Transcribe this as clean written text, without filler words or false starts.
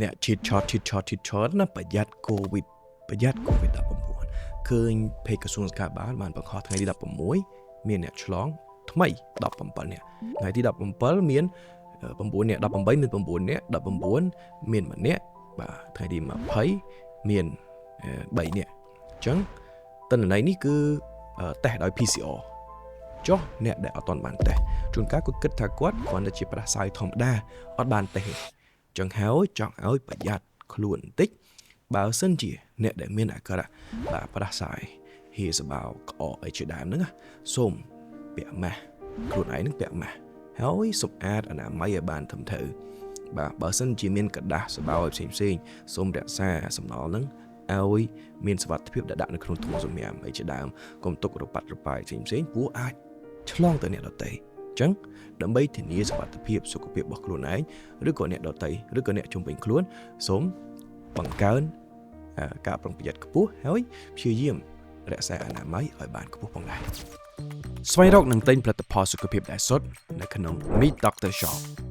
អ្នកឈីតឆតឈីតឆតឈីតឆតណាប្រយ័ត្នកូវីដប្រយ័ត្នកូវីដ19ឃើញ page ក្រសួងសុខាភិបាលបានបង្ហោះថ្ងៃទី16មានអ្នកឆ្លងថ្មី17នាក់ថ្ងៃទី17មាន9នាក់18មាន9នាក់19មាន1នាក់បាទថ្ងៃទី20មាន3នាក់អញ្ចឹងទិន្នន័យនេះគឺតេស្តដោយ PCR ចុះអ្នកដែលអត់ទាន់បានតេស្តជួនកាលគាត់គិតថាគាត់គ្រាន់តែជាផ្ដាសាយធម្មតាអត់បានតេស្តទេចឹងហើយចង់ឲ្យប្រយ័ត្នខ្លួនបន្តិចបើសិនជាអ្នកដែលមានអាការៈបាទផ្ដាសាយហៀសបោក្អកអីជាដើមហ្នឹងណាសូមពាក់ម៉ាស់ខ្លួនឯងនឹងពាក់ម៉ាស់ហើយសម្អាតអនាម័យឲ្យបានត្រឹមត្រូវបាទបើសិនជាមានក្រដាសសបោឲ្យផ្សេងផ្សេងៗសូមរក្សាសំណល់ហ្នឹងឲ្យមានសុវត្ថិភាពដែលដាក់នៅក្នុងធុងសំរាមអីជាដើមកុំទុករប៉ាត់រប៉ាយផ្សេងផ្សេងៗព្រោះអាចឆ្លងទៅអ្នកដទៃអញ្ចឹងដើម្បីធានាសុវត្ថិភាពសុខភាពរបស់ខ្លួនឯងឬក៏អ្នកដទៃឬក៏អ្នកជុំវិញខ្លួនសូមបង្កើនការប្រុងប្រយ័ត្នខ្ពស់ហើយព្យាយាមរក្សាអនាម័យឲ្យបានខ្ពស់ផងដែរស្វែងរកនិងទិញផលិតផលសុខភាពដែលសុទ្ធនៅក្នុង Meet Doctor Shop។